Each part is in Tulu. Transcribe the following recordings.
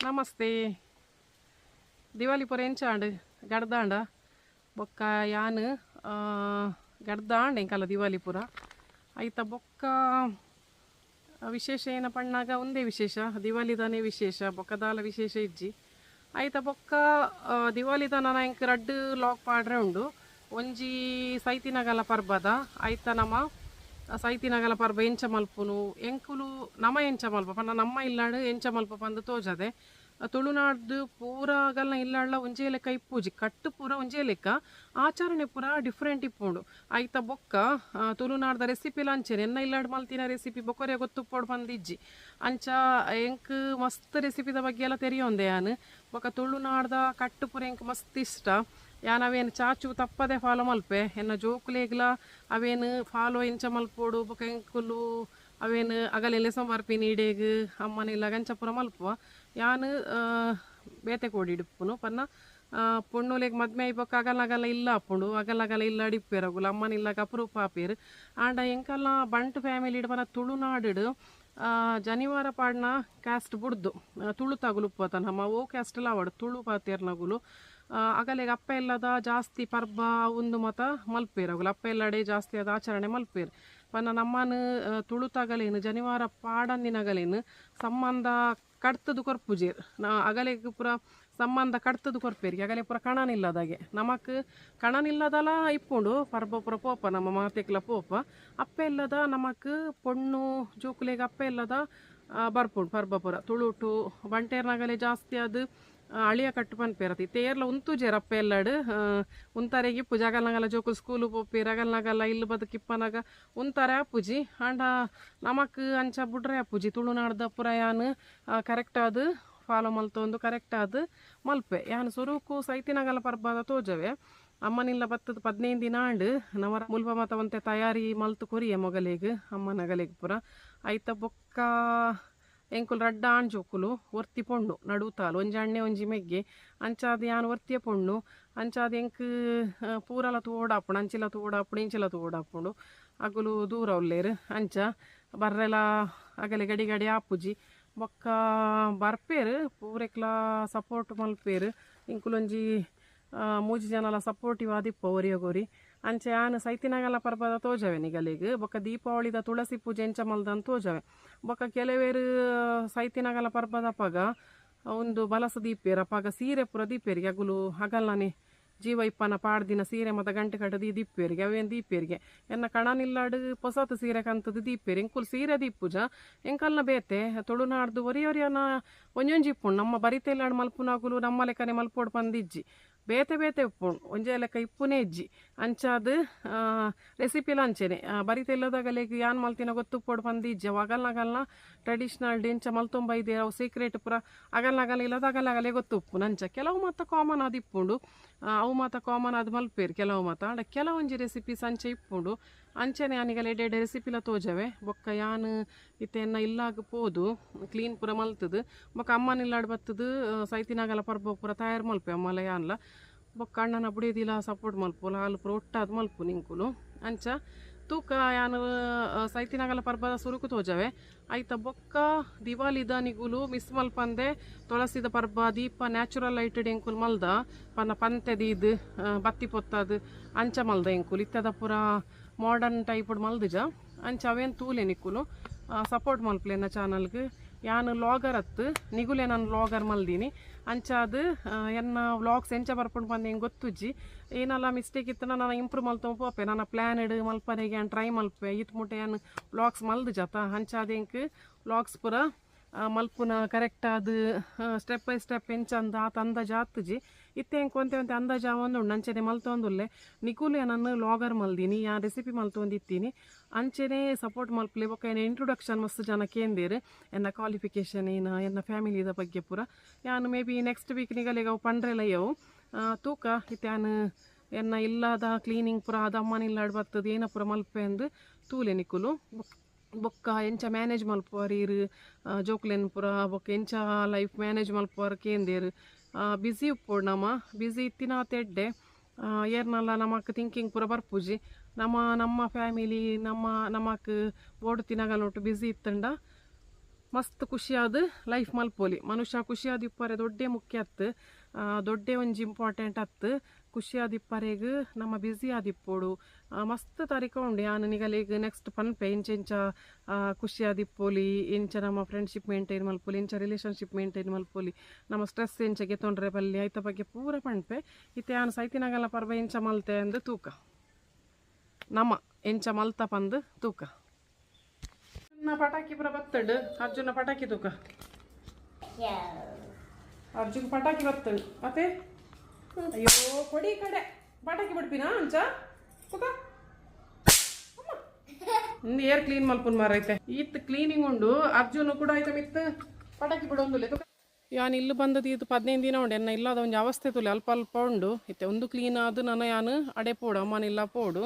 ನಮಸ್ತೆ. ದಿವಾಲಿ ಪೂರ ಎಂಚಾಂಡ್ ಗಡ್ದಾಂಡ ಬೊಕ್ಕ ಯಾನ್ ಗಡ್ದಾಂಡ್ ಎಂಕಲ್ಲ ದಿವಾಲಿ ಪೂರ ಐತ ಬೊಕ್ಕ ವಿಶೇಷ ಏನ ಪಣ್ಣಾಗ ಒಂದೇ ವಿಶೇಷ ದಿವಾಲಿದಾನೆ ವಿಶೇಷ ಬೊಕ್ಕದಾಲ ವಿಶೇಷ ಇಜ್ಜಿ ಐತ ಬೊಕ್ಕ ದಿವಾಲಿದಾನ ಎಂಕ್ ರಡ್ಡ್ ಲಾಕ್ ಪಾಡ್ರೆ ಉಂಡು ಒಂಜಿ ಸೈತಿನಗಲ ಪರ್ಬದ ಐತ ನಮ ಸೈತಿನಗಲ ಪರ್ಬ ಎಂಚ ಮಲ್ಪುನು ಎಂಕುಲು ನಮ ಎಂಚ ಮಲ್ಪ ಪಂಡ ನಮ್ಮ ಇಲ್ಲಾಡು ಎಂಚ ಮಲ್ಪ ಪಂದ್ ತೋಜದೆ ತುಳುನಾಡ್ದು ಪೂರ ಗಲ್ನ ಇಲ್ಲಾಡ್ಲ ಒಂಜೇ ಲೆಕ್ಕ ಇಪ್ಪುಜಿ ಕಟ್ಟು ಪೂರ ಒಂಜೇ ಲೆಕ್ಕ ಆಚರಣೆ ಪೂರ ಡಿಫ್ರೆಂಟ್ ಇಪ್ಪುಂಡು ಐತ ಬೊಕ್ಕ ತುಳುನಾಡ್ದ ರೆಸಿಪಿಲ ಅಂಚೆನೆ ಎನ್ನ ಇಲ್ಲಾಡ್ ಮಲ್ತಿನ ರೆಸಿಪಿ ಬೊಕೊರೆ ಗೊತ್ತುಪ್ಪೊಡು ಪಂದಿಜ್ಜಿ ಅಂಚ ಎಂಕ್ ಮಸ್ತ್ ರೆಸಿಪಿದ ಬಗ್ಗೆ ಎಲ್ಲ ತೆರಿಯೊಂದೆ ಯಾನ್ ಬೊಕ್ಕ ತುಳುನಾಡ್ದ ಕಟ್ಟು ಪೂರ ಎಂಕ್ ಮಸ್ತ್ ಇಷ್ಟ ಯಾನ್ ಅವೇನು ಚಾಚು ತಪ್ಪದೆ ಫಾಲೋ ಮಲ್ಪೆ ಎನ್ನ ಜೋಕುಲೆಗ್ಲ ಅವೇನು ಫಾಲೋ ಎಂಚ ಮಲ್ಪೊಡು ಬೊಕ್ಕ ಎಂಕುಲು ಅವೇನು ಅಗಲೆಲ್ಲ ಬರ್ಪಿನಿ ಇಡೇಗ್ ಅಮ್ಮನಿಲ್ಲ ಗಂಚ ಪೂರ ಮಲ್ಪುವ ಯಾನ್ ಬೇತೆ ಕೋಡಿ ಇಡುಪ್ಪುನು ಪನ್ನ ಪೊಣ್ಣುಲೆಗ್ ಮದ್ಮೆ ಆಯಿ ಬೊಕ್ಕ ಅಗಲ ಅಗಲ ಇಲ್ಲ ಆಪುಂಡು ಅಗಲ ಅಗಲ ಇಲ್ಲ ಅಡಿಪ್ಪೇರು ಅಗುಲು ಅಮ್ಮನಿಲ್ಲಾಗ ಅಪರೂಪ ಆಪೇರು ಆಂಡ ಎಂಕಲ್ಲ ಬಂಟ್ ಫ್ಯಾಮಿಲಿ ಪನ ತುಳುನಾಡು ಜನಿವಾರ ಪಾಡ್ನ ಕ್ಯಾಸ್ಟ್ ಬುಡ್ದು ತುಳು ತಗುಲು ಉಪ್ಪತ ನಮ್ಮ ಓ ಕ್ಯಾಸ್ಟ್ ಆವಡು ತುಳು ಪಾತೇರ್ನಗುಲು ಅಗಲೆಗ್ ಅಪ್ಪ ಇಲ್ಲದ ಜಾಸ್ತಿ ಪರ್ಬ ಉಂದು ಮತ ಮಲ್ಪೇರು ಅಗುಲು ಅಪ್ಪ ಇಲ್ಲಡೆ ಜಾಸ್ತಿ ಅದ ಆಚರಣೆ ಮಲ್ಪೇರು ಪನ್ನ ನಮ್ಮನು ತುಳುತಗಲೇನು ಜನಿವಾರ ಪಾಡಂದಿನಗಲೇನು ಸಂಬಂಧ ಕಡ್ತದು ಕೊರ್ಪುಜೇರ್ ನಾ ಅಗಲೆಗ್ ಪೂರ ಸಂಬಂಧ ಕಡ್ತದು ಕೊರ್ಪೇರಿಗೆ ಅಗಲೆ ಪೂರ ಕಣನಿಲ್ಲದಾಗೆ ನಮಕ್ ಕಣನಿಲ್ಲದಲ ಇಪ್ಪುಂಡು ಪರ್ಬ ಪೂರ ಪೋಪ ನಮ್ಮ ಮಾತೆಕ್ಲ ಪೋಪ ಅಪ್ಪ ಇಲ್ಲದ ನಮಕ್ ಪೊಣ್ಣು ಜೋಕುಲೆಗ್ ಅಪ್ಪ ಇಲ್ಲದ ಬರ್ಪುಂಡು ಪರ್ಬ ಪೂರ ತುಳುಟು ಬಂಟೇರ್ನಗಲೆ ಜಾಸ್ತಿ ಅದು ಅಳಿಯ ಕಟ್ಟು ಪನ್ಪೇರತಿ ತೇರ್ಲ ಉಂತುಜೇರ್ ಅಪ್ಪ ಎಲ್ಲಾಡು ಉಂತಾರೆಗೆ ಇಪ್ಪುಜಿ ಅಗಲ್ನಗಲ ಜೋಕುಲು ಸ್ಕೂಲು ಪೋಪೇರ್ ಅಗಲ್ನಗಲ ಇಲ್ಲು ಬದುಕಿಪ್ಪನಾಗ ಉಂತಾರೆ ಆಪುಜಿ ಆಂಡ ನಮಕ್ ಅಂಚ ಬುಡ್ರೆ ಆಪುಜಿ ತುಳುನಾಡ್ದ ಪೂರ ಯಾನ್ ಕರೆಕ್ಟ್ ಆದ್ ಫಾಲೋ ಮಲ್ತೊಂದು ಕರೆಕ್ಟ್ ಆದ್ ಮಲ್ಪೆ ಯಾನ್ ಸುರುಕು ಸೈತಿನಗಲ ಪರ್ಬದ ತೋಜವೆ ಅಮ್ಮನಿಲ್ಲ ಬತ್ತದ 15 ದಿನ ಆಂಡ್ ನಮರ ಮುಲ್ಪ ಮತ ಒಂತೆ ತಯಾರಿ ಮಲ್ತು ಕೊರಿಯೆ ಮೊಗಲೆಗ್ ಅಮ್ಮನಗಲೆಗ್ ಪೂರ ಐತ ಬೊಕ್ಕ ಎಂಕುಲು ರಡ್ಡ ಆಣ್ ಜೋಕುಲು ಒರ್ತಿ ಪೊಣ್ಣು ನಡುತಾಲ್ ಒಂಜಿ ಅಣ್ಣೆ ಒಂಜಿ ಮೆಗ್ಗೆ ಅಂಚಾದ್ ಯಾನ್ ಒರ್ತಿಯ ಪೊಣ್ಣು ಅಂಚಾದ್ ಎಂಕ್ ಪೂರಲ ತೋಡಾಪುಂಡು ಅಂಚಿಲ ತೋಡಾಪುಂಡು ಇಂಚಿಲ ತೋಡಾಪುಂಡು ಅಗುಲು ದೂರ ಉಲ್ಲೇರು ಅಂಚ ಬರ್ರೆಲ ಅಗಲೆ ಗಡಿ ಗಡಿ ಆಪುಜಿ ಬೊಕ್ಕ ಬರ್ಪೇರು ಪೂರೆಕ್ಲ ಸಪೋರ್ಟ್ ಮಲ್ಪೇರು ಇಂಕುಲೊಂಜಿ ಮೂಜಿ ಜನಲ ಸಪೋರ್ಟಿವ್ ಆದಿಪ್ಪ ಒರಿಯಗೊರಿ ಅಂಚೆ ಯಾನ್ ಸೈತಿನಗಲ ಪರ್ಬದ ತೋಜವೆ ನಿಗಲಿಗ್ ಬೊಕ್ಕ ದೀಪಾವಳಿದ ತುಳಸಿ ಪೂಜೆ ಎಂಚ ಮಲ್ದನ್ ತೋಜವೆ ಬೊಕ್ಕ ಕೆಲವೇರು ಸೈತಿನಗಲ ಪರ್ಬದ ಅಪಗ ಒಂದು ಬಲಸ ದೀಪೇರು ಅಪಗ ಸೀರೆ ಪೂರ ದೀಪೇರಿಗೆ ಅಗುಲು ಹಗಲ್ನಾನೆ ಜೀವ ಇಪ್ಪನ ಪಾಡ್ದಿನ ಸೀರೆ ಮತ ಗಂಟೆ ಕಟ್ಟದಿ ದೀಪೇರಿಗೆ ಅವೇನು ದೀಪೇರಿಗೆ ಎನ್ನ ಕಣನಿಲ್ಲಾಡು ಪೊಸತ್ ಸೀರೆ ಕಂತದ ದೀಪೇರು ಎಂಕುಲು ಸೀರೆ ದೀಪುಜ ಎಂಕಲ್ನ ಬೇತೆ ತುಳುನಾಡ್ದು ಒರಿ ಒರಿಯನ ಒಂಜೊಂಜಿ ಇಪ್ಪುಂಡು ನಮ್ಮ ಬರಿತೆಲ್ಲಾಡು ಮಲ್ಪುನಗುಲು ನಮ್ಮ ಲೆಕ್ಕನೆ ಮಲ್ಪೋಡು ಪಂದಿಜ್ಜಿ ಬೇತೆ ಬೇತೆ ಉಪ್ಪುಂಡು ಒಂಜೇ ಲೆಕ್ಕ ಇಪ್ಪುನೇ ಇಜ್ಜಿ ಅಂಚಾದ್ ರೆಸಿಪಿಲ ಅಂಚೆನೆ ಬರಿತೆಲ್ಲದಾಗಲೆಗ್ ಯಾನ್ ಮಲ್ತಿನ ಗೊತ್ತುಪ್ಪೊಡು ಪಂದಿಜ್ಜಿ ಅವು ಅಗಲ್ನಗಲ್ನ ಟ್ರೆಡಿಷ್ನಲ್ ಡೆಂಚ ಮಲ್ತೊಂಬೈದೆ ಅವು ಸೀಕ್ರೆಟ್ ಪೂರ ಅಗಲ್ನಗಲ ಇಲ್ಲದ ಅಗಲಗಲೆ ಗೊತ್ತುಪ್ಪುನು ಅಂಚ ಕೆಲವು ಮಾತ ಕಾಮನ್ ಆದ್ ಇಪ್ಪುಂಡು ಅವು ಮಾತ ಕಾಮನ್ ಆದ್ ಮಲ್ಪೇರು ಕೆಲವು ಮಾತ ಆಂಡ ಕೆಲವೊಂಜಿ ರೆಸಿಪೀಸ್ ಅಂಚೆ ಇಪ್ಪುಂಡು ಅಂಚೆನೆ ಯಾನಿಗಲ ಎಡ್ಡೆ ರೆಸಿಪಿಲ ತೋಜವೆ ಬೊಕ್ಕ ಯಾನ್ ಇತ್ತೆ ಎನ್ನ ಇಲ್ಲಾಗ ಪೋದು ಕ್ಲೀನ್ ಪೂರ ಮಲ್ತದು ಬೊಕ್ಕ ಅಮ್ಮನ ಇಲ್ಲಾಡ್ ಬತ್ತದು ಸೈತಿನಾಗಲ ಪರ್ಬ ಪೂರ ತಯಾರು ಮಲ್ಪೆ ಅಮ್ಮಲ ಯಾನ್ಲ ಬೊಕ್ಕ ಅಣ್ಣನ ಬುಡೇದಿಲ ಸಪೋರ್ಟ್ ಮಲ್ಪುಲ ಹಾಲು ಪೂರ ಒಟ್ಟಾದ್ ಮಲ್ಪು ನಿಂಕುಲು ಅಂಚ ತೂಕ ಯಾನ್ ಸೈತಿನಗಲ ಪರ್ಬದ ಸುರುಕು ತೋಜವೆ ಐತ ಬೊಕ್ಕ ದಿವಾಲಿದ ನಿಗುಲು ಮಿಸ್ ಮಲ್ಪಂದೆ ತುಳಸಿದ ಪರ್ಬ ದೀಪ ನ್ಯಾಚುರಲ್ ಲೈಟೆಡ್ ಎಂಕುಲು ಮಲ್ದ ಪನ್ನ ಪಂತೆ ದೀದ್ ಬತ್ತಿ ಪೊತ್ತದು ಅಂಚ ಮಲ್ದ ಎಂಕುಲು ಇತ್ತದ ಪೂರ ಮಾಡರ್ನ್ ಟೈಪ್ ಮಲ್ದಿಜ ಅಂಚ ಅವೇನು ತೂಲೆ ನಿಕ್ಕುಲು ಸಪೋರ್ಟ್ ಮಲ್ಪಲೆ ಎನ್ನ ಚಾನಲ್ಗೆ ಯಾನ್ ಲಾಗರ್ ಅತ್ತು ನಿಗುಲೆ ನಾನು ಲಾಗರ್ ಮಲ್ದೀನಿ ಅಂಚಾದ್ ಎನ್ನ ವ್ಲಾಗ್ಸ್ ಎಂಚ ಬರ್ಪುಂಡು ಪಂದ್ ಎಂಕ್ ಗೊತ್ತುಜ್ಜಿ ಏನಲ್ಲ ಮಿಸ್ಟೇಕ್ ಇತ್ತು ನಾನು ಇಂಪ್ರೂವ್ ಮಲ್ತೊಂದು ಪೋಪೆ ನನ್ನ ಪ್ಲ್ಯಾನ್ ಇಡು ಮಲ್ಪನೆಗೆ ಯಾನ್ ಟ್ರೈ ಮಲ್ಪೆ ಈತ್ ಮುಟ್ಟ ಯಾನ್ ವ್ಲಾಗ್ಸ್ ಮಲ್ದಿಜತ ಅಂಚಾದ್ ಎಂಕ್ ವ್ಲಾಗ್ಸ್ ಪೂರ ಮಲ್ಪುನ ಕರೆಕ್ಟ್ ಆದ್ ಸ್ಟೆಪ್ ಬೈ ಸ್ಟೆಪ್ ಎಂಚ ಅಂದ ಆತ ಅಂದಾಜು ಆತುಜಿ ಇತ್ತೆ ಎಂಕ್ ಒಂತೆ ಒಂತೆ ಅಂದಾಜು ಆವೊಂದುಂಡು ಅಂಚನೆ ಮಲ್ತೊಂದುಲ್ಲೆ ನಿಕುಲು ನಾನು ಲಾಗರ್ ಮಲ್ದೀನಿ ಯಾನ್ ರೆಸಿಪಿ ಮಲ್ತೊಂದಿತ್ತೀನಿ ಅಂಚೆನೆ ಸಪೋರ್ಟ್ ಮಲ್ಪಲೆ ಬೊಕ್ಕ ಎನ್ನ ಇಂಟ್ರೊಡಕ್ಷನ್ ಮಸ್ತ್ ಜನ ಕೇಂದೇರು ಎನ್ನ ಕ್ವಾಲಿಫಿಕೇಷನ್ ಏನ ಎನ್ನ ಫ್ಯಾಮಿಲಿದ ಬಗ್ಗೆ ಪೂರ ಯಾನ್ ಮೇ ಬಿ ನೆಕ್ಸ್ಟ್ ವೀಕ್ ನಿಗಲೆಗ್ ಅವು ಪಂಡ್ರೆಲ ಅವು ತೂಕ ಇತ್ತೆ ಯಾನ್ ಎನ್ನ ಇಲ್ಲದ ಕ್ಲೀನಿಂಗ್ ಪೂರ ಅದು ಅಮ್ಮನ ಇಲ್ಲಾಡ್ ಬರ್ತದೆ ಏನ ಪೂರ ಮಲ್ಪೆ ಅಂದ್ ತೂಲೆ ನಿಕುಲು ಬೊಕ್ಕ ಎಂಚ ಮ್ಯಾನೇಜ್ ಮಲ್ಪುವರ್ ಈರ್ ಜೋಕುಲೆನ್ ಪೂರ ಬೊಕ್ಕ ಎಂಚ ಲೈಫ್ ಮ್ಯಾನೇಜ್ ಮಲ್ಪುವರ್ ಕೇಂದೇರು ಬ್ಯುಸಿ ಉಪ್ಪೊಡು ನಮ ಬ್ಯುಸಿ ಇತ್ತಿನಾತ್ ಎಡ್ಡೆ ಏರ್ನಲ್ಲ ನಮಕ್ ಥಿಂಕಿಂಗ್ ಪೂರ ಬರ್ಪುಜಿ ನಮ್ಮ ನಮ್ಮ ಫ್ಯಾಮಿಲಿ ನಮ್ಮ ನಮಕ್ ಬೋಡು ತಿನಗಲೊಟ್ಟು ಬ್ಯುಸಿ ಇತ್ತಂಡ ಮಸ್ತ್ ಖುಷಿಯಾದ ಲೈಫ್ ಮಲ್ಪೊಲಿ. ಮನುಷ್ಯ ಖುಷಿಯಾದ ಇಪ್ಪರೆ ದೊಡ್ಡೇ ಮುಖ್ಯ ಅತ್ತು, ದೊಡ್ಡೇ ಒಂಜಿ ಇಂಪಾರ್ಟೆಂಟ್ ಅತ್ತು. ಖುಷಿಯಾದ ಇಪ್ಪರೆಗ್ ನಮ್ಮ ಬ್ಯುಸಿ ಆದಿಪ್ಪೋಡು. ಮಸ್ತ್ ತಾರೀಕು ಉಂಡು. ಯಾನ್ ನಿಗಲೆಗ್ ನೆಕ್ಸ್ಟ್ ಪನ್ಪೆ ಇಂಚ ಇಂಚ ಖುಷಿಯಾದ ಇಪ್ಪೊಲಿ, ಇಂಚ ನಮ್ಮ ಫ್ರೆಂಡ್ಶಿಪ್ ಮೇಂಟೈನ್ ಮಲ್ಪೊಲಿ, ಇಂಚ ರಿಲೇಷನ್ಶಿಪ್ ಮೇಂಟೈನ್ ಮಲ್ಪೊಲಿ, ನಮ್ಮ ಸ್ಟ್ರೆಸ್ ಇಂಚ ಗೆತ್ತೊಂಡ್ರೆ ಬಲ್ಲಿ, ಐತ ಬಗ್ಗೆ ಪೂರ ಪನ್ಪೆ. ಇತ್ತೆ ಯಾನ್ ಸೈತಿನಗಲ ಪರ್ಬ ಇಂಚ ಮಲ್ತೆ ಅಂದ್ ತೂಕ, ನಮ್ಮ ಎಂಚ ಮಲ್ತ ಪಂದ್ ತೂಕ. ಪಟಾಕಿ ಪೂರ ಬತ್ತಂಡು. ಅರ್ಜುನ ಪಟಾಕಿ ತೂಕ, ಅರ್ಜುನ್ ಪಟಾಕಿ ಬತ್ತಂಡು. ಮತ್ತೆ ಅಯ್ಯೋ ಕೊಡಿ ಕಡೆ ಪಟಾಕಿ ಬಿಡ್ಪಿನಾ ಅಂಚ ತೂಕ. ಏರ್ ಕ್ಲೀನ್ ಮಲ್ಪುನ್ ಮಾರೈತೆ. ಈತ್ ಕ್ಲೀನಿಂಗ್ ಉಂಡು. ಅರ್ಜುನ ಕೂಡ ಆಯ್ತ ಮಿತ್ತು ಪಟಾಕಿ ಬಿಡೊಂದುಲ್ಲೆ ತೂಕ. ಯಾನ್ ಇಲ್ಲು ಬಂದದ್ದು ಇದು 15 ದಿನ ಉಂಡು. ಎನ್ನ ಇಲ್ಲದ ಒಂಜಿ ಅವಸ್ಥೆ ತುಲೆ ಅಲ್ಪ ಅಲ್ಪ ಉಂಡು. ಇತ್ತೆ ಒಂದು ಕ್ಲೀನ್ ಆದ್ ನನ ಯಾನ್ ಅಡೆ ಪೋಡು, ಅಮ್ಮನ ಇಲ್ಲ ಪೋಡು.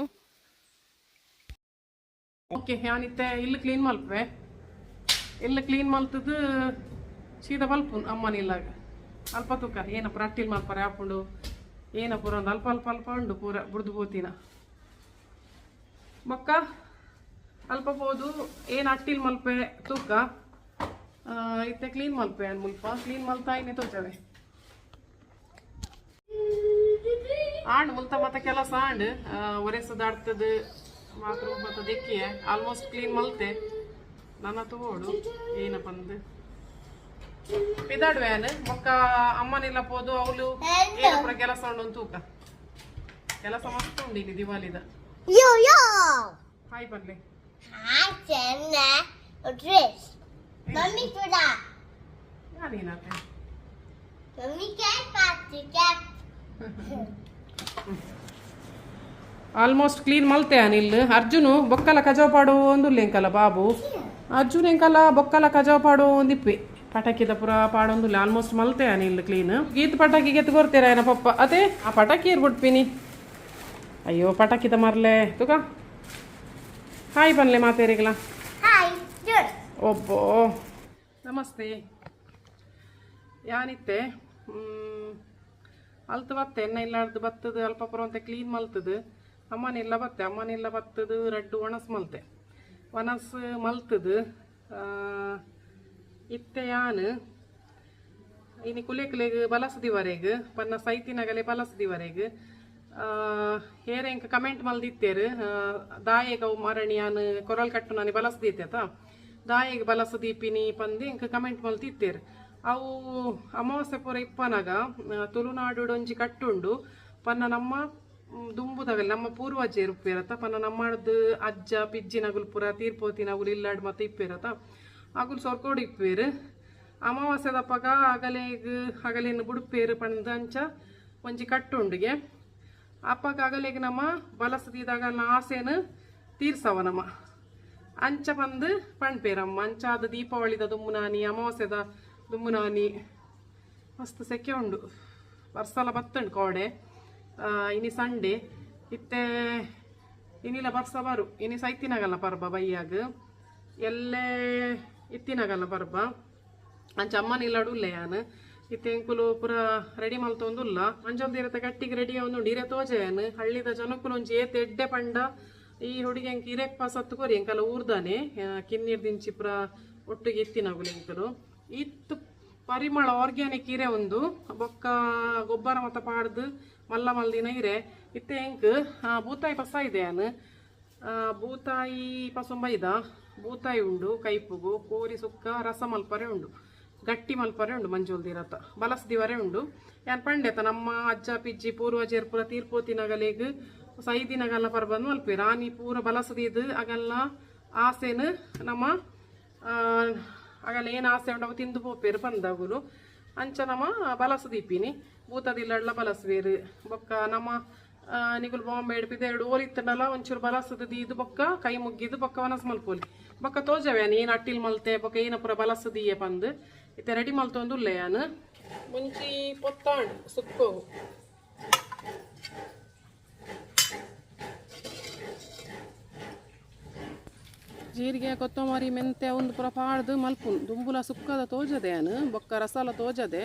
ಓಕೆ, ಯಾನ್ ಇತ್ತೆ ಇಲ್ಲು ಕ್ಲೀನ್ ಮಲ್ಪೆ. ಇಲ್ಲು ಕ್ಲೀನ್ ಮಲ್ತದ್ದು ಸೀದಾ ಬಲ್ಪುನ್ ಅಮ್ಮನ ಇಲ್ಲಾಗ. ಅಲ್ಪ ತೂಕ ಏನಪ್ಪ ರಟ್ಟಿಲ್ ಮಲ್ಪರೆ ಆಪುಂಡು ಏನ ಪೂರ ಒಂದು ಅಲ್ಪ ಅಲ್ಪ ಅಲ್ಪ ಉಂಡು ಪೂರ ಬುಡ್ದು ಪೋತಿನ. ಬೊಕ್ಕ ಅಲ್ಪ ಪೋದು ಏನು ಅಟ್ಟಿಲ್ ಮಲ್ಪೆ ತೂಕ. ಇತ್ತೆ ಕ್ಲೀನ್ ಮಲ್ಪೆ ಅನ್ ಮುಲ್ಪ ಕ್ಲೀನ್ ಮಲ್ತಾಯಿನೆ ತೋಚವೆ. ಆಂಡ್ ಮುಲ್ತ ಮತ್ತೆ ಕೆಲಸ ಆಂಡ್ ಒರೆಸದಾಡ್ತದ ಮಾತ್ರ ಮತ್ತೆ ದೆಕ್ಕಿಯೆ ಆಲ್ಮೋಸ್ಟ್ ಕ್ಲೀನ್ ಮಲ್ತೆ. ನನ್ನ ತಗೋಡು ಏನಪ್ಪಂದು ಪಿದಾಡುವೆ ಬೊಕ್ಕ ಅಮ್ಮನಿಲ್ಲ ಪೋದು ಅವಳು ಏನಪುರ ಕೆಲಸ ಉಂಡು ತೂಕ. ಕೆಲಸ ಮಸ್ತ್ ಉಂಡು ಇಲ್ಲಿ ದಿವಾಲಿದ. ಯೋ ಯೋ ಹಾಯ್ ಪನ್ಲೆ. ಹಾಯ್ ಚೆನ್ನ ಡ್ರೆಸ್ ಮಮ್ಮಿ ಕೂಡ ಯಾನೇನಾತೆ ಮಮ್ಮಿ ಕ್ಯಾಪ್ ಪಾತಿ ಕ್ಯಾಪ್. ಆಲ್ಮೋಸ್ಟ್ ಕ್ಲೀನ್ ಮಲ್ತೆ ಅನಿಲ್. ಅರ್ಜುನು ಬೊಕ್ಕಲ ಕಜಾವ್ ಪಾಡು ಒಂದುಲ್ಲೆ ಎಂಕಲ ಬಾಬು. ಅರ್ಜುನ್ ಎಂಕಲ ಬೊಕ್ಕಲ ಕಜಾವ್ ಪಾಡು ಒಂದಿಪ್ಪೆ ಪಟಾಕಿದ ಪುರ ಪಾಡೊಂದುಲ್ಲೆ. ಆಲ್ಮೋಸ್ಟ್ ಮಲ್ತೆ ಅನಿಲ್ ಕ್ಲೀನ್. ಗೀತ್ ಪಟಾಕಿ ಗೆತ್ತು ಕೊರ್ತೀರ ಏನ ಪಪ್ಪ ಅದೇ ಆ ಪಟಾಕಿ ಏರ್ಬಿಡ್ಪಿನಿ. ಅಯ್ಯೋ ಪಟಾಕಿದ ಮರ್ಲೆ ತುಕ. ಹಾಯ್ ಬನ್ಲೆ ಮಾತೇರಿಗಲ. ಹಾಯ್ ಒಬ್ಬೋ ನಮಸ್ತೆ. ಯಾನಿತ್ತೆ ಅಲ್ತು ಬತ್ತೆ ಎಣ್ಣೆ ಇಲ್ಲಾರ್ದು ಬತ್ತದು ಅಲ್ಪ ಪುರ ಅಂತ ಕ್ಲೀನ್ ಮಲ್ತದು. ಅಮ್ಮನಿಲ್ಲ ಬತ್ತೆ, ಅಮ್ಮನಿಲ್ಲ ಬತ್ತದು ರಡ್ಡು ಒಣಸ್ ಮಲ್ತೆ, ಒಣಸ್ ಮಲ್ತದು. ಇತ್ತೆ ಯಾನ್ ಇನಿ ಕುಲೆ ಕುಲೆಗ್ ಬಲಸದಿವರೆಗ್ ಪನ್ನ ಸೈತಿನಗಲೆ ಬಲಸದಿವರೆಗ್ ಹೇರೆ ಇಂಕ ಕಮೆಂಟ್ ಮಲ್ದಿತ್ತೇರು. ದಾಯೆಗ್ ಅವು ಮರಣಿ ಯಾನ್ ಕೊರಲ್ ಕಟ್ಟು ನಾನಿ ಬಲಸದೀತೆ ದಾಯೆಗ್ ಬಲಸದೀಪಿನಿ ಪಂದು ಇಂಕ ಕಮೆಂಟ್ ಮಲ್ತಿತ್ತೇರು. ಅವು ಅಮಾವಾಸ್ಯೆ ಪೂರ ಇಪ್ಪನಾಗ ತುಳುನಾಡು ಒಂಜಿ ಕಟ್ಟುಂಡು ಪನ್ನ ನಮ್ಮ ದುಂಬುದಗಲ್ ನಮ್ಮ ಪೂರ್ವಜರು ಇಪ್ಪೇರತ್ತ ಪನ್ನ ನಮ್ಮದು ಅಜ್ಜ ಪಿಜ್ಜಿನಗುಲ್ ಪೂರ ತೀರ್ಪೋತಿನಗುಲ್ ಇಲ್ಲಾಡ್ ಮತ್ತೆ ಇಪ್ಪೇರತ್ತ ಅಗುಲ್ ಸೊರ್ಕೋಡು ಇಪ್ಪೇರು. ಅಮಾವಾಸ್ಯದಪ್ಪಗ ಅಗಲೇಗ್ ಅಗಲೇನು ಬುಡುಪೇರು ಪಂದ್ ಅಂಚ ಒಂಜಿ ಕಟ್ಟುಂಡಿಗೆ ಅಪ್ಪಗ ಅಗಲೇಗ್ ನಮ್ಮ ಬಲಸದಿದಾಗ ಆಸೆನು ತೀರ್ಸವ ನಮ್ಮ ಅಂಚ ಬಂದು ಪಣ್ಪೇರಮ್ಮ. ಅಂಚಾದ ದೀಪಾವಳಿದ ದುಮ್ಮುನಾನಿ ಅಮಾವಾಸ್ಯದ ದುಮ್ಮುನಾನಿ ಮಸ್ತ್ ಸೆಕೆ ಉಂಡು. ಬರ್ಸಲ ಬತ್ತುಂಡು ಕೋಡೆ. ಇನಿ ಸಂಡೆ ಇತ್ತೆ ಇನಿಲ ಬರ್ಸ ಬರು ಇನಿ ಸೈತಿನಗಲ್ಲ ಪರ್ಬ ಬೈಯಾಗ ಎಲ್ಲೇ ಇತ್ತಿನಗಲ್ಲ ಪರ್ಬ. ಅಂಚ ಅಮ್ಮನ ಉಲ್ಲೆ ಯಾನ್ ಇತ್ತೆ ಎಂಕುಲು ಪೂರ ರೆಡಿ ಮಲ್ತೊಂದುಲ್ಲ. ಮಂಜೊಂದು ಇರತ್ತೆ ಗಟ್ಟಿಗೆ ರೆಡಿ ಆವೊಂದುಂಡು. ಇರೆ ತೋಜೆಯನ್ ಹಳ್ಳಿದ ಜನಕ್ಕುಲು ಒಂಜಿ ಏತ್ ಎಡ್ಡೆ ಪಂಡ ಈ ಹುಡುಗಿ ಎಂಕ್ ಇರೆಕ್ ಪಾಸತ್ತು ಕೊರಿ ಎಂಕಲ ಊರ್ದಾನೆ ಕಿನ್ನೀರ್ ದಿಂಚಿ ಪೂರ ಒಟ್ಟಿಗೆ ಎತ್ತಿನಗುಲು ಎಂಕುಲು. ಇತ್ತು ಪರಿಮಳ ಆರ್ಗ್ಯಾನಿಕ್ ಇರೆ ಒಂದು ಬೊಕ್ಕ ಗೊಬ್ಬರ ಮತ್ತ ಪಾಡ್ದು ಮಲ್ಲ ಮಲ್ದಿನ ಇರೆ. ಇತ್ತೆ ಎಂಕ್ ಬೂತಾಯಿ ಪಸ ಇದೆ ಯಾನ್. ಬೂತಾಯಿ ಪಸೊಂಬೈದ ಬೂತಾಯಿ ಉಂಡು ಕೈಪುಗು ಕೋರಿ ಸುಕ್ಕ ರಸ ಮಲ್ಪರೆ ಉಂಡು ಗಟ್ಟಿ ಮಲ್ಪರೆ ಉಂಡು ಮಂಜೋಲ್ದಿರತ್ತ ಬಲಸ್ದಿವರೆ ಉಂಡು. ಯಾನ್ ಪಂಡೆತ ನಮ್ಮ ಅಜ್ಜ ಪಿಜ್ಜಿ ಪೂರ್ವಜರು ಪೂರ ತೀರ್ಪೋತಿನಗಲೆಗ್ ಸೈದಿನಗಲ್ಲ ಪರ್ಬಂದು ಮಲ್ಪಿ ರಾಣಿ ಪೂರ ಬಲಸದಿದ್ದು ಅಗಲ್ಲ ಆಸೆನು ನಮ್ಮ ಅಗಲ ಏನು ಆಸೆ ಉಂಡು ಅವು ತಿಂದು ಪೋಪೇರು ಪಂದಗುಲು. ಅಂಚ ನಮ್ಮ ಬಲಸದೀಪಿನಿ ಬೂತದಿಲ್ಲಡ್ಲ ಬಲಸ್ವೇರು. ಬೊಕ್ಕ ನಮ್ಮ ನಿಗುಲು ಬಾಂಬೆ ಹಿಡ್ಪಿದೆ ಎರಡು ಓಲಿತ್ತಂಡಲ ಒಂಚೂರು ಬಲಸದ ದೀದು ಬೊಕ್ಕ ಕೈ ಮುಗ್ಗಿದ್ದು ಬೊಕ್ಕ ವನಸ್ ಮಲ್ಪೋಲಿ. ಬೊಕ್ಕ ತೋಜವೆ ಏನು ಅಟ್ಟಿಲ್ ಮಲ್ತೆ ಬೊಕ್ಕ ಏನ ಪೂರ ಬಲಸದೀಯೆ ಪಂದು ಇತ್ತೆ ರೆಡಿ ಮಲ್ತೊಂದುಲ್ಲೆ ಯಾನ್. ಮುಂಚಿ ಪೊತ್ತಾಂಡ್ ಸುಕ್ಕೋಗು ಜೀರಿಗೆ ಕೊತ್ತಂಬರಿ ಮೆಂತೆ ಒಂದು ಪೂರ ಪಾಡ್ದು ಮಲ್ಪುನ್ ದುಂಬುಲ ಸುಕ್ಕದ ತೋಜದೆ ಯಾನ್ ಬೊಕ್ಕ ರಸಾಲ ತೋಜದೆ.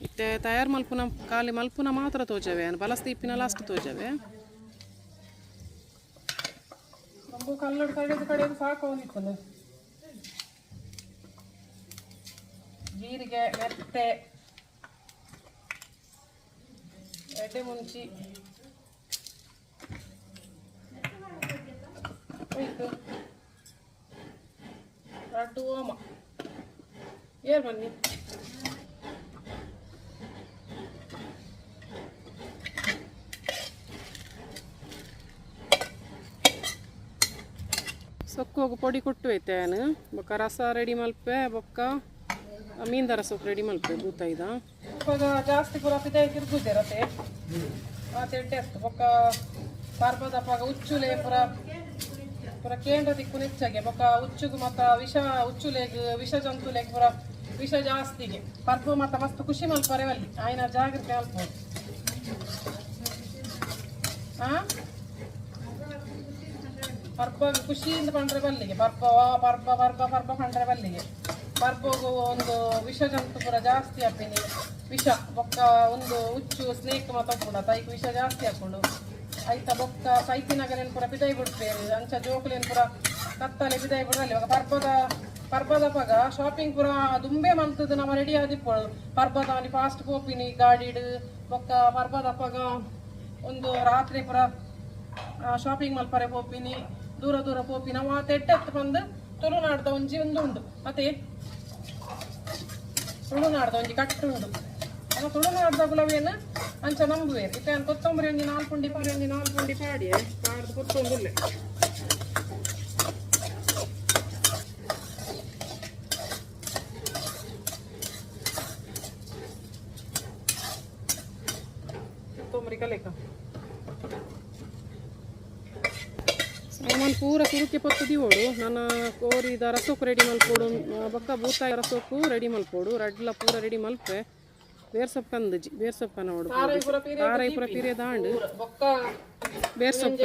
ಇತ್ತೆ ತಯಾರು ಮಲ್ಪುನ ಖಾಲಿ ಮಲ್ಪುನ ಮಾತ್ರ ತೋಜವೆ ಯಾನ್ ಬಲಸ್ತಿ ಇಪ್ಪಿನ ಲಾಸ್ಟ್ ತೋಜವೆ. ನಂಬು ಕಲ್ಲಡು ಕಡೆದು ಕಡೆದು ಸಾಕು. ಜೀರಿಗೆ, ಮೆತ್ತೆ, ಎಡೆ ಮುಂಚಿ ಹೋಯ್ತು. ರಡ್ಡು ಓಮ ಏರ್ ಬನ್ನಿ. ಸೊಕ್ಕೋಗು ಪೊಡಿ ಕೊಟ್ಟು ಐತೆ ಏನು. ಬೊಕ್ಕ ರಸ ರೆಡಿ ಮಲ್ಪೆ, ಬೊಕ್ಕ ಮೀನ್ದ ರಸಕ್ಕೆ ರೆಡಿ ಮಲ್ಪೆ ಬೂತಾಯ್ದ. ಇವಾಗ ಜಾಸ್ತಿ ಪೂರ ಪಿದಾಯಿ ತಿರ್ಗುದೆ ರತೆ ಆ ತೆಡ್ಡೆ ಅತ್ತು. ಬೊಕ್ಕ ಪರ್ಬದಪ್ಪಾಗ ಉಚ್ಚುಲೆ ಪೂರ ಪೂರ ಕೇಂದ್ರ ದಿಕ್ಕು ನೆಚ್ಚಾಗೆ. ಬೊಕ್ಕ ಉಚ್ಚುಗು ಮತ್ತ ವಿಷ, ಉಚ್ಚುಲೆಗ್ ವಿಷ ಜಂತುಲೆಗ್ ಪೂರ ವಿಷ ಜಾಸ್ತಿಗೆ. ಪರ್ಬ ಮತ್ತ ಮಸ್ತ್ ಖುಷಿ ಮಲ್ಪರೆ ಅಲ್ಲಿ ಆಯ್ನ ಜಾಗ್ರತೆ ಮಲ್ಪೋದು. ಆ ಪರ್ಬ ಖುಷಿಯಿಂದ ಪಂಡ್ರೆ ಬಲ್ಲಿಗೆ ಪರ್ಬ ಪರ್ಬ ಪರ್ಬ ಪರ್ಬ ಪಂಡ್ರೆ ಬಲ್ಲಿಗೆ. ಪರ್ಬಗು ಒಂದು ವಿಷ ಜಂತು ಪೂರ ಜಾಸ್ತಿ ಆಪಿನಿ ವಿಷ. ಬೊಕ್ಕ ಒಂದು ಉಚ್ಚು ಸ್ನೇಕ್ ಮತ್ತ ಉಪ್ಪುಂಡ ತೈಕ್ ವಿಷ ಜಾಸ್ತಿ ಹಾಕೊಂಡು ಐತ. ಬೊಕ್ಕ ಸೈತಿನಗಲೇನು ಪೂರ ಪಿದಾಯಿ ಬಿಡ್ಪೇರು. ಅಂಚ ಜೋಕುಲೇನು ಪೂರ ಕತ್ತಲೆ ಪಿದಾಯಿ ಬಿಡಲಿ. ಇವಾಗ ಪರ್ಬದ ಪರ್ಬದ ಪಗ ಶಾಪಿಂಗ್ ಪೂರ ದುಂಬೆ ಮಲ್ತದ್ದು ನಮ್ಮ ರೆಡಿ ಆದಿಪ್ಪಳು. ಪರ್ಬದ ಫಾಸ್ಟ್ ಪೋಪಿನಿ ಗಾಡಿಡ್. ಬೊಕ್ಕ ಪರ್ಬದ ಪಗ ಒಂದು ರಾತ್ರಿ ಪೂರ ಶಾಪಿಂಗ್ ಮಲ್ಪರೆ ಪೋಪಿನಿ, ದೂರ ದೂರ ಪೋಪಿನ. ಆ ತೆಟ್ಟೆತ್ತು ಬಂದು ತುಳುನಾಡ್ದ ಒಂಜಿ ಒಂದು ಉಂಡು ಮತ್ತೆ ತುಳುನಾಡ್ದ ಒಂಜಿ ಕಟ್ಟು ಉಂಡು. ಅವ ತುಳುನಾಡ್ದ ಗುಲವೇನು ಅಂಚ ನಂಬುವೇರು. ಇತ್ತೆ ಕೊತ್ತಂಬರಿ ಒಂಜಿ ನಾಲ್ಕು ಪುಂಡಿ ಪಾಡಿ, ಒಂಜಿ ನಾಲ್ಕು ಪುಂಡಿ ಪಾಡಿ ಪಾಡ್ದು ಕೊತ್ತೊಂದುಲ್ಲೆ. ಕೊತ್ತಂಬರಿ ಕಲೇಕ ಸಾಮಾನು ಪೂರ ಸುರುಕಿ ಪತ್ತು ದಿವೋಡು. ನನ್ನ ಕೋರಿದ ರಸೋಕು ರೆಡಿ ಮಲ್ಪೋಡು, ಬೊಕ್ಕ ಬೂತಾಯಿ ರಸೋಕು ರೆಡಿ ಮಲ್ಪೋಡು. ರಡ್ಲ ಪೂರ ರೆಡಿ ಮಲ್ಪೆ. ಬೇರ್ ಸೊಪ್ಪು ಕಂದಜಿ, ಬೇರ್ ಸೊಪ್ಪು ನೋಡು. ತಾರಾಯಿ ಪೂರ ಪಿರೆ ದಾಂಡು. ಬೇರ್ ಸೊಪ್ಪು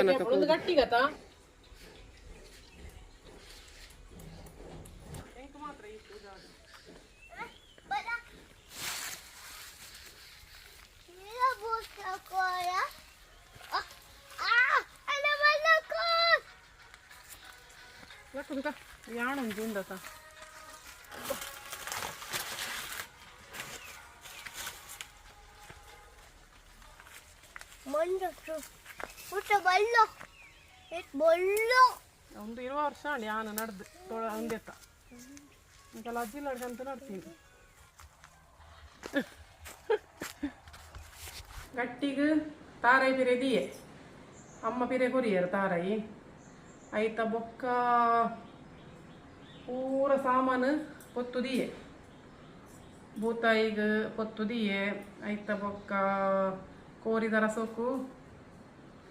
ಕನಕ. ಯಾಣೊಂಜಿ ಉಂಡತ. ಒಂದು 20 ವರ್ಷ ಆಂಡ್ ಯಾನ ನಡ್ದು ತೋಳ ಒಂದೆತ್ತ ಇಂಕೆಲ್ಲ ಅಜ್ಜಿಲ್ಲ ಅಂತ ನಡ್ತೀನಿ. ಗಟ್ಟಿಗೆ ತಾರಾಯಿ ಪಿರೆ ದಿಯೆ, ಅಮ್ಮ ಪಿರೆ ಕೊರಿಯರು ತಾರಾಯಿ. ಐತ ಬೊಕ್ಕ ಪೂರ ಸಾಮಾನು ಪೊತ್ತು ದಿಯೆ, ಬೂತಾಯಿಗ್ ಪೊತ್ತು ದಿಯೆ. ಐತ ಬೊಕ್ಕ ಕೋರಿದ ರಸೋಕು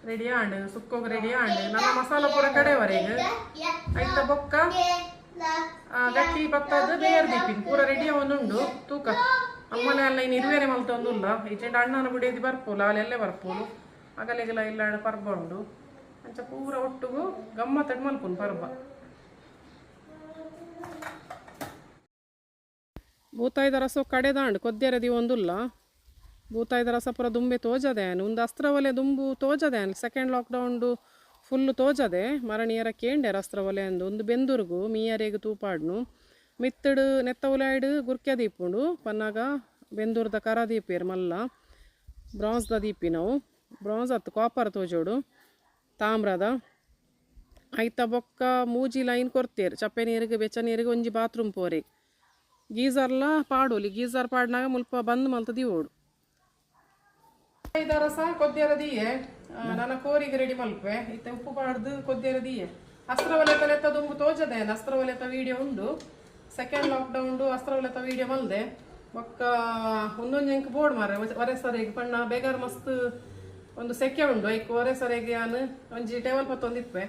ರೆಡಿ ಆಂಡ್, ಸುಕ್ಕೋಗ್ ರೆಡಿ ಆಂಡ್. ನನ್ನ ಮಸಾಲ ಪೂರ ಕಡೆವರೆಗೆ. ಐತ ಬೊಕ್ಕ ಗಟ್ಟಿ ಪತ್ತದು ಬೇರ್ ದೀಪಿನ್ ಪೂರ ರೆಡಿ ಅವನುಂಡು. ತೂಕ ಅಮ್ಮನೆ ಅಲ್ಲ ಇನ್ನು ಇರುವೇನೆ ಮಲ್ತೊಂದುಲ್ಲ. ಈಚೆಂಡ ಅಣ್ಣನ ಬಿಡೇದಿ ಬರ್ಪೋಲು, ಅಲ್ಲೆಲ್ಲೇ ಬರ್ಪೋಲು. ಅಗಲೆಗೆಲ್ಲ ಇಲ್ಲ ಪರ್ಬ ಉಂಡು. ಅಂಚ ಪೂರ ಒಟ್ಟುಗು ಗಮ್ಮತ್ತಡ್ ಮಲ್ಪುನ್ ಪರ್ಬ. ಬೂತಾಯ್ದ ರಸ ಕಡೆದಾಂಡ್ ಕೊದ್ಯರ ಒಂದುಲ್ಲ. ಬೂತಾಯ್ದ ರಸ ಪೂರ ದುಂಬೆ ತೋಜದೆ. ಒಂದು ಅಸ್ತ್ರವಲೆ ದುಂಬು ತೋಜದೆ. Second ಲಾಕ್ಡೌನ್ಡು full ತೋಜದೆ. ಮರಣಿಯರ ಕೇಂಡೆ ಅಸ್ತ್ರವಲೆ ಅಂದು. ಒಂದು ಬೆಂದುರ್ಗು ಮೀಯರೆಗ್ ತೂಪಾಡ್ನು ಮಿತ್ತಡು ನೆತ್ತ ಉಲಾಯ್ಡು ಗುರ್ಕೆ ದೀಪುಂಡು. ಪನ್ನಾಗ ಬೆಂದೂರ್ದ ಕರ ದೀಪೇರು ಮಲ್ಲ ಬ್ರಾನ್ಸ್ದ ದೀಪಿ. ನಾವು ಬ್ರಾನ್ಸ್ ಅತ್ತು ಕಾಪರ್ ತೋಜೋಡು, ತಾಮ್ರದ. ಐತ ಬೊಕ್ಕ ಮೂಜಿ ಲೈನ್ ಕೊರ್ತೇರು ಚಪ್ಪೆ ನೀರಿಗೆ, ಬೆಚ್ಚ ನೀರಿಗೆ, ಒಂಜಿ ಬಾತ್ರೂಮ್ ಪೋರೆ. ಗೀಸರ್ಲ ಪಾಡೋಲಿ. ಗೀಸರ್ ಪಾಡ್ನಾಗ ಮುಲ್ಪ ಬಂದ್ ಮಲ್ತ ದಿವೋಡು. ರಸ ಕೊದ್ಯರ ದಿಯೆ. ನನ್ನ ಕೋರಿಗೆ ರೆಡಿ ಮಲ್ಪೆ. ಇತ್ತೆ ಉಪ್ಪು ಪಾಡ್ದು ಕೊದ್ಯರ ದಿಯೆ. ಅಸ್ತ್ರವಲೆತ ಲೆತ್ತ ದುಂಬು ತೋಜದೆ. ಅಸ್ತ್ರವಲೆತ ವಿಡಿಯೋ ಉಂಡು. ಸೆಕೆಂಡ್ ಲಾಕ್ಡೌನ್ ಅಸ್ತ್ರವಲೆತ ವಿಡಿಯೋ ಮಲ್ದೆ. ಬೊಕ್ಕ ಒಂದೊಂದು ಎಂಕ್ ಬೋರ್ಡ್ ಮಾರೆ ಒರೆ ಸರಿಗೆ ಪಣ್ಣ ಬೇಗಾರ್ ಮಸ್ತ್ ಒಂದು ಸೆಕೆ ಉಂಡು. ಐಕ್ ಒರೆ ಸರಿಗೆ ಯಾನ್ ಒಂಜಿ ಟೇಬಲ್ ಪತ್ತೊಂದಿಪ್ಪೆ.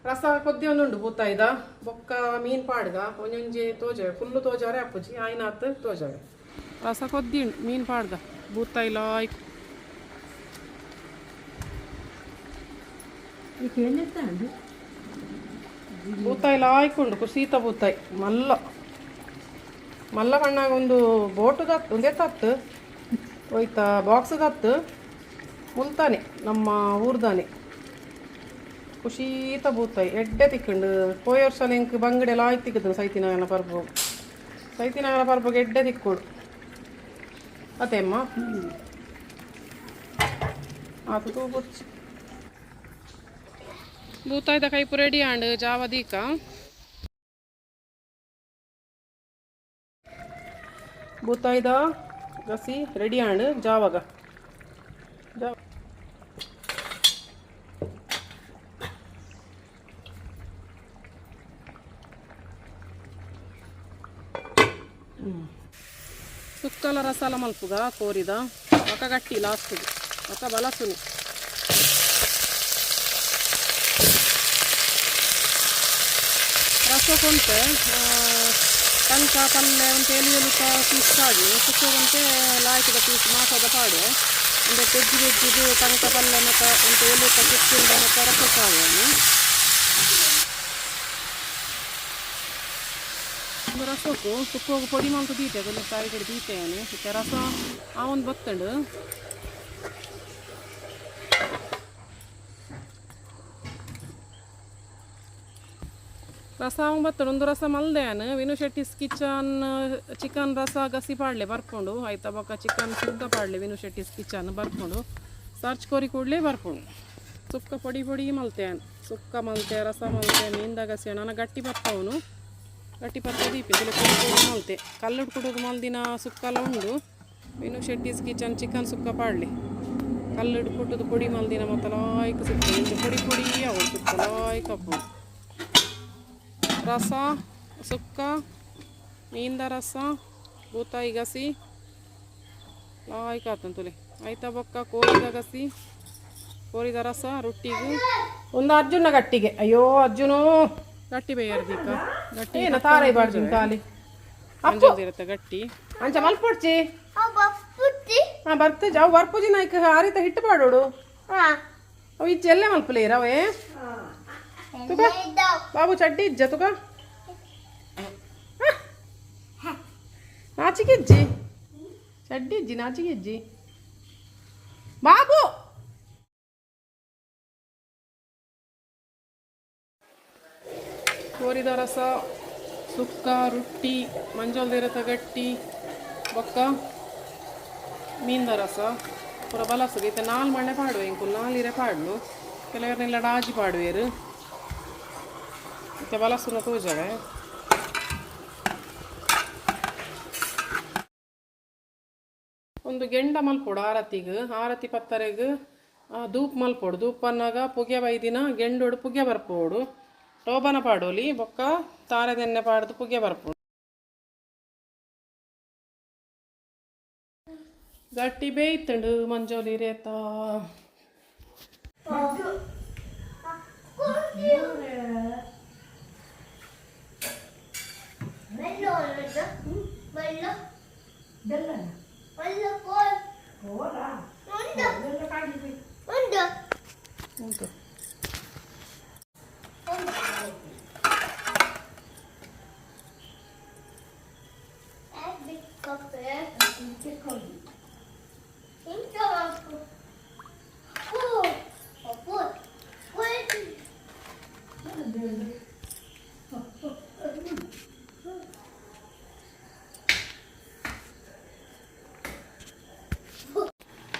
ರಸ ಕೊದ್ದಿ ಒಂದುಂಡು ಬೂತಾಯ್ದ. ಬೊಕ್ಕ ಮೀನ್ ಪಾಡ್ಗ ಒಂಜೊಂಜಿ ತೋಜವೆ. ಫುಲ್ಲು ತೋಜಾರೆ ಅಪ್ಪುಜಿ ಆಯ್ನಾತ್ ತೋಜವೆ. ರಸ ಕೊದ್ದಿ ಉಂಡು, ಮೀನ್ ಪಾಡ್ಗ ಬೂತಾಯಿ ಲಾಯ್ಕ್. ಬೂತಾಯಿ ಲಾಯ್ಕುಂಡು ಕುಸೀತ ಬೂತಾಯಿ ಮಲ್ಲ ಮಲ್ಲ ಬಣ್ಣಾಗ. ಒಂದು ಬೋಟುದತ್ತು, ಒಂದೆತ್ತತ್ತು ಹೋಯ್ತಾ ಬಾಕ್ಸ್ದತ್ತು ಮುಲ್ತಾನೆ ನಮ್ಮ ಊರ್ದಾನೆ. ಖುಷೀತ ಬೂತಾಯಿ ಎಡ್ಡೆ ತಿಕ್ಕಂಡು. ಪೋಯ ವರ್ಷ ಎಂಕ್ ಬಂಗಡೆ ಲಾಯ್ಕ್ ತಿಕ್ಕುದು ಸೈತಿನ ಪರ್ಬು. ಸೈತಿನಗರ ಪರ್ಬ ಗೆಡ್ಡೆ ತಿಕ್ಕೋಡು ಅತ್ತೇಮ್ಮ. ಆತು ತೂಪೊಚ್ಚಿ ಬೂತಾಯ್ದ ಕೈಪು ರೆಡಿ ಆಂಡ್ ಜಾವ ದೀಕ. ಬೂತಾಯ್ದ ಗಸಿ ರೆಡಿ ಆಂಡ್ ಜಾವಗ ಜಾವ. ಸುಕ್ಕಲ ರಸಾಲ ಮಲ್ಪುಗ ಕೋರಿದ ಒಕ ಗಟ್ಟಿ ಲಾಸ್ಟ್ ಒಕ ಬಲಸುನಿ. ರಸ ಕೊಂತೆ ಟಂಕ ಪಲ್ಲೆ ಒಂತೆ ಎಲು ಎಲುತ ಪೀಸ್ ಪಾಡಿ, ಸುಕ್ಕೋಗಂತೆ ಲಾಯ್ಕದ ಪೀಸ್ ಮಾಸದ ಪಾಡು. ಅಂದರೆ ತೆಜ್ಜಿ ಬೆಜ್ಜಿದು ಟಂಕ ಪಲ್ಲೆ ಮತ್ತು ಒಂತೆ ಎಲುತ ಕಿಚ್ಚಿಂದ ಮತ್ತು ರಸ ಪಾಡು. ಒಂದು ರಸಕ್ಕು ಸುಕ್ಕೋಗು ಪೊಡಿ ಮಲ್ತು ದೀತೆ ಅದನ್ನು ಸೈಡ್ ದೀತೆನೆ. ಇತ್ತೆ ರಸ ಆ ಒಂದು ಬತ್ತಂಡು. ರಸ ಅವ ಬತ್ತಂಡು. ಒಂದು ರಸ ಮಲ್ದೇನು ವಿನು ಶೆಟ್ಟಿಸ್ ಕಿಚನ್ ಚಿಕನ್ ರಸ ಗಸಿ ಪಾಡ್ಲೆ ಬರ್ಕೊಂಡು ಆಯ್ತಾ. ಬೊಕ್ಕ ಚಿಕನ್ ಸುಕ್ಕ ಪಾಡ್ಲೆ, ವಿನು ಶೆಟ್ಟಿಸ್ ಕಿಚನ್ ಬರ್ಕೊಂಡು ಸರ್ಚ್ ಕೋರಿ ಕೂಡಲೇ ಬರ್ಕೊಂಡು. ಸುಕ್ಕ ಪೊಡಿ ಪೊಡಿ ಮಲ್ತೇನ್, ಸುಕ್ಕ ಮಲ್ತೆ, ರಸ ಮಲ್ತೆ, ಮೀನ್ದ ಗಸಿ. ನನ್ನ ಗಟ್ಟಿ ಬತ್ತವನು ಗಟ್ಟಿ ಪತ್ತ ದೀಪಿ ಪೊಡಿ ಪೊಡಿ ಮಲ್ತೆ. ಕಲ್ಲುಡ್ ಕುಡುದು ಮಲ್ದಿನ ಸುಕ್ಕಲ ಉಂಡು. ವಿನು ಶೆಟ್ಟಿಸ್ ಕಿಚನ್ ಚಿಕನ್ ಸುಕ್ಕ ಪಾಡ್ಲಿ. ಕಲ್ಲುಡ್ ಕುಟ್ಟುದು ಪೊಡಿ ಮಲ್ದಿನ ಮತ್ತೆ ಲಾಯ್ಕ್ ಸಿಗ್ತದೆ. ಇಂಚ ಪೊಡಿ ಪೊಡಿ ಅವು ಸುಕ್ಕ ಲಾಯ್ಕ್ ಅಪ್ಪು. ರಸ, ಸುಕ್ಕ, ಮೀನ್ದ ರಸ, ಬೂತಾಯಿ ಗಸಿ ಲಾಯ್ಕ್ ಆತಂತುಲೆ. ಆಯ್ತಾ ಬೊಕ್ಕ ಕೋರಿದ ಗಸಿ, ಕೋರಿದ ರಸ ರೊಟ್ಟಿಗೂ. ಒಂದು ಅರ್ಜುನ ಗಟ್ಟಿಗೆ. ಅಯ್ಯೋ ಅರ್ಜುನು, ಗಟ್ಟಿ ಬೇಯರ್ದೀಕ ಗಟ್ಟಿ. ಏನ ತಾರೈ ಬಾರ್ಜಿನ ಖಾಲಿ. ಮಂಜಲ್ದಿರತ್ತೆ ಗಟ್ಟಿ. ಅಂಚ ಮಲ್ಪೊಡ್ಚಿ. ಪುಟ್ಟಿ. ಹಾ, ಬರ್ತೆ. ಅವು ಬರ್ಪುಜಿ ನಾಯ್ಕ ಆರಿತ ಹಿಟ್ಟು ಪಾಡೋಡು. ಹಾ. ಅವು ಇಜ್ಜೆ ಎಲ್ಲೇ ಮಲ್ಪುಲೇರ ಅವೇ. ಬಾಬು, ಚಡ್ಡಿ ಇಜ್ಜ ತುಕ? ನಾಚಿಕೆ ಇಜ್ಜಿ, ಚಡ್ಡಿ ಇಜ್ಜಿ, ನಾಚಿಕೆ ಇಜ್ಜಿ ಬಾಬು. ಕೋರಿದ ರಸ, ಸುಕ್ಕ, ರೊಟ್ಟಿ, ಮಂಜಲ್ದಿರತ ಗಟ್ಟಿ, ಬೊಕ್ಕ ಮೀನ್ದ ರಸ ಪೂರ ಬಲಸದು. ಇತ್ತೆ ನಾಲ್ ಮಣ್ಣೆ ಪಾಡುವೆ ಇಂಕುಲು, ನಾಲಿರೆ ಪಾಡ್ಲು. ಕೆಲವರ್ನೆಲ್ಲ ಡಾಜಿ ಪಾಡುವೆರು. ಇತ್ತೆ ಬಲಸುನ ತೋಜವೆ. ಒಂದು ಗೆಂಡ ಮಲ್ಪೊಡು ಆರತಿಗ್. ಆರತಿ ಪತ್ತರೆಗ್ ಧೂಪ್ ಮಲ್ಪೊಡು. ಧೂಪ್ ಪನ್ನಾಗ ಪುಗೆ ಬೈದಿನ ಗೆಂಡೋಡು ಪುಗೆ ಬರ್ಪೋಡು. ಟೋಬನ ಪಾಡೋಲಿ. ಬೊಕ್ಕ ತಾರೆದೆಣ್ಣೆ ಪಾಡ್ದು ಪುಗೆ ಬರ್ಪೋಡು. ಗಟ್ಟಿ ಬೇಯ್ತುಂಡು ಮಂಜೋಲಿ ರೇತ. ಉಂಟು.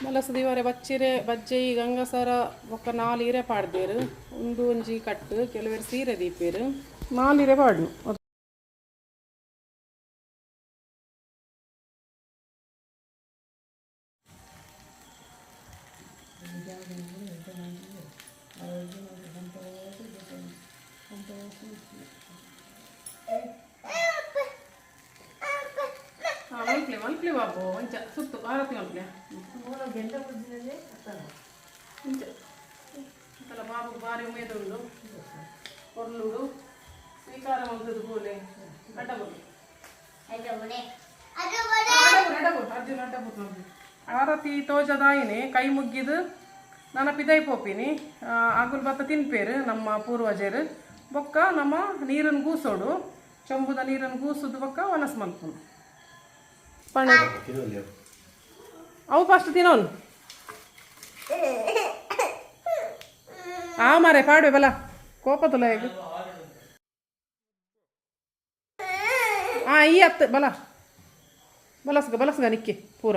ಬಲಸದಿವರೆ ಬಚ್ಚಿರೆ ಬಜ್ಜೆಯಿ ಗಂಗಸರ ಬೊಕ್ಕ ನಾಲ್ ಇರೆ ಪಾಡ್ದೇರು. ಒಂದು ಒಂಜಿ ಕಟ್ಟು. ಕೆಲವರು ಸೀರೆ ದೀಪೇರು. ನಾಲ್ ಇರೆ ಪಾಡ್ನು. ಹಾಂ, ಮಲ್ಪ್ಲೆ ಮಲ್ಪ್ಲೆ ಬಾಬು. ಒಂಚ ಸುತ್ತು ಆರತಿ ಮಲ್ಪ್ಲೆ. ಇಂಚ ಇಂತಲ ಬಾಬು ಬಾರಿ ಉಮೇದುಂಡು. ಕೊರ್ಲುಡು ಸ್ವೀಕಾರ ಮಲ್ತದು ಪೂಲೆ. ಅಡ್ಡಬು ಅಡ್ಡಬು ಅರ್ಜುನ ಅಡ್ಡಬು. ಆರತಿ ತೋಜದಾಯಿನಿ ಕೈ ಮುಗ್ಗಿದು ನನ್ನ ಪಿದೈ ಪೋಪಿನಿ. ಅಗುಲ್ ಬತ್ತ ತಿನ್ಪೇರು ನಮ್ಮ ಪೂರ್ವಜರು. ಬೊಕ್ಕ ನಮ್ಮ ನೀರನ್ನು ಗೂಸೋಡು. ಚೊಂಬುದ ನೀರನ್ನು ಗೂಸುದು ಬೊಕ್ಕ ಒನಸ್ ಮಲ್ಪುನು ಪಣ. ಅವು ಫಸ್ಟ್ ತಿನ್ನೋನು. ಆ ಮಾರೆ ಪಾಡುವೆ ಬಲ ಕೋಪತುಲ ಹೇಗೆ. ಆ ಆ, ಈ ಅತ್ತು ಬಲ ಬಲಸ್ಗ ಬಲಸ್ಗ ನಿಕ್ಕಿ ಪೂರ.